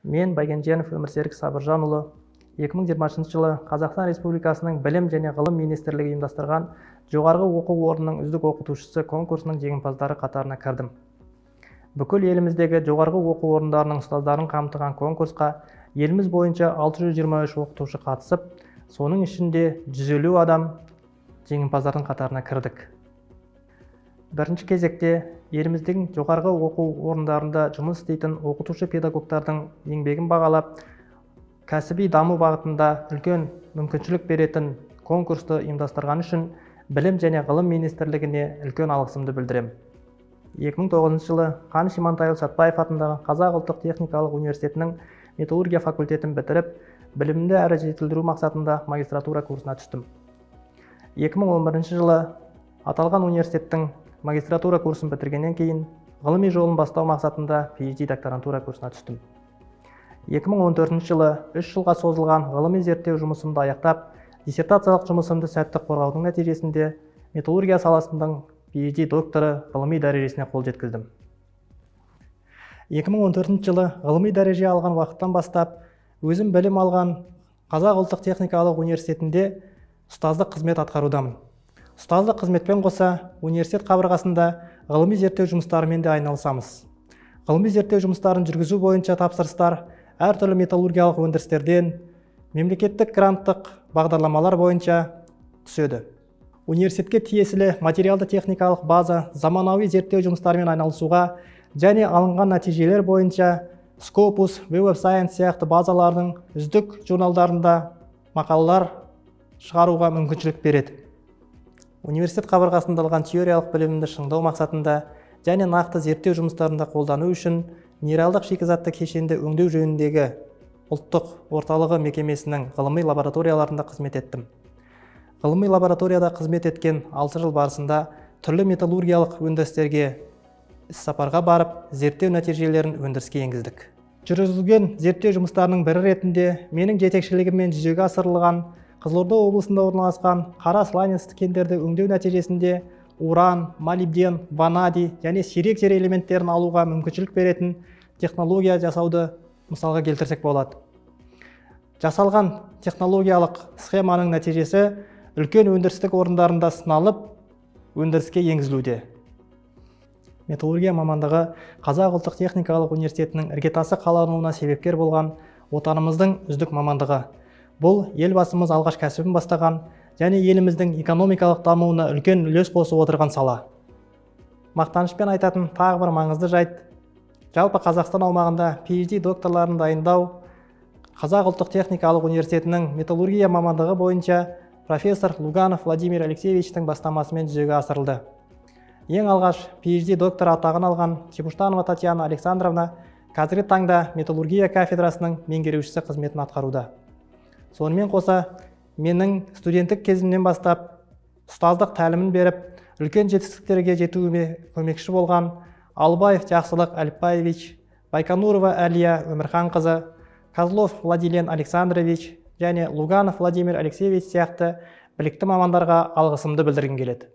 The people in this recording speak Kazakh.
Мен Байгенженов Өмірсерік Сабыржанұлы 2020 жылы Қазақстан Республикасының Білім және ғылым министрлігі ұйымдастырған жоғарғы оқу орнының үздік оқытушысы конкурсының жеңімпаздары қатарына кірдім. Бүкіл еліміздегі жоғарғы оқу орындарының ұстаздарын қамтыған конкурсқа еліміз бойынша 623 оқытушы қатысып, соның ішінде 150 адам жеңімпаздардың қатарына кірдік. Бірінші кезекте еліміздің жоғарғы оқу орындарында жұмыс істейтін оқытушы педагогтардың еңбегін бағалап, кәсіби даму бағытында үлкен мүмкіншілік беретін конкурсты ұйымдастырған үшін Білім және ғылым министрлігіне үлкен алғысымды білдіремін. 2009 жылы Қаныш Имантайұлы Сәтбаев атындағы Қазақ ұлттық техникалық университетінің металлургия факультетін бітіріп, білімімді әрі жетілдіру мақсатында магистратура курсына түстім. 2011 жылы аталған университеттің магистратура курсын бітіргеннен кейін ғылыми жолын бастау мақсатында PhD докторантура курсына түстім. 2014 жылы 3 жылға созылған ғылыми зерттеу жұмысымды аяқтап, диссертациялық жұмысымды сәтті қорғаудың нәтижесінде металлургия саласының PhD докторы ғылыми дәрежесіне қол жеткіздім. 2014 жылы ғылыми дәреже алған уақыттан бастап, өзім білім алған Қазақ ұлттық техникалық университетінде ұстаздық қызмет атқарудамын. Ұстаздық қызметпен қоса университет қабырғасында ғылыми зерттеу жұмыстарымен де айналысамыз. Ғылыми зерттеу жұмыстарын жүргізу бойынша тапсырыстар әртүрлі металлургиялық өндірістерден, мемлекеттік гранттық бағдарламалар бойынша түседі. Университетке тиесілі материалды техникалық база заманауи зерттеу жұмыстарымен айналысуға және алынған нәтижелер бойынша Scopus, Web of Science сияқты базалардың үздік журналдарында мақалалар шығаруға мүмкіншілік береді. Университет қабырғасында алған теориялық білімімді шыңдау мақсатында және нақты зерттеу жұмыстарында қолдану үшін минералдық шикізатты кешенді өңдеу жөніндегі ұлттық орталығы мекемесінің ғылыми лабораторияларында қызмет еттім. Ғылыми лабораторияда қызмет еткен 6 жыл барысында түрлі металлургиялық өндірістерге іссапарға барып, зерттеу нәтижелерін өндіріске енгіздік. Жүргізілген зерттеу жұмыстарының бірі ретінде менің жетекшілігіммен жүзеге асырылған Қызылорда облысында орналасқан қара сланецті кендерді өңдеу нәтижесінде уран, молибден, ванадий және сирек жер элементтерін алуға мүмкіншілік беретін технология жасауды мысалға келтірсек болады. Жасалған технологиялық схеманың нәтижесі үлкен өндірістік орындарында сыналып, өндіріске енгізілуде. Металлургия мамандығы Қазақ ұлттық техникалық университетінің іргетасы қалануына себепкер болған отанымыздың үздік мамандығы. Бұл елбасымыз алғаш кәсібін бастаған және еліміздің экономикалық дамуына үлкен үлес қосып отырған сала. Мақтанышпен айтатын тағы бір маңызды жайт, жалпы Қазақстан аумағында PhD докторларын дайындау Қазақ ұлттық техникалық университетінің металлургия мамандығы бойынша профессор Луганов Владимир Алексеевичтің бастамасымен жүзеге асырылды. Ең алғаш PhD доктор атағын алған Чебуштанова Татьяна Александровна қазіргі таңда металлургия кафедрасының меңгерушісі қызметін атқаруда. Сонымен қоса, менің студенттік кезімнен бастап ұстаздық тәлімін беріп, үлкен жетістіктерге жетуіме көмекші болған Албаев Жақсылық Әліпбаевич, Байконурова Әлия Өмірханқызы, Козлов Владилен Александрович және Луганов Владимир Алексеевич сияқты білікті мамандарға алғысымды білдіргім келеді.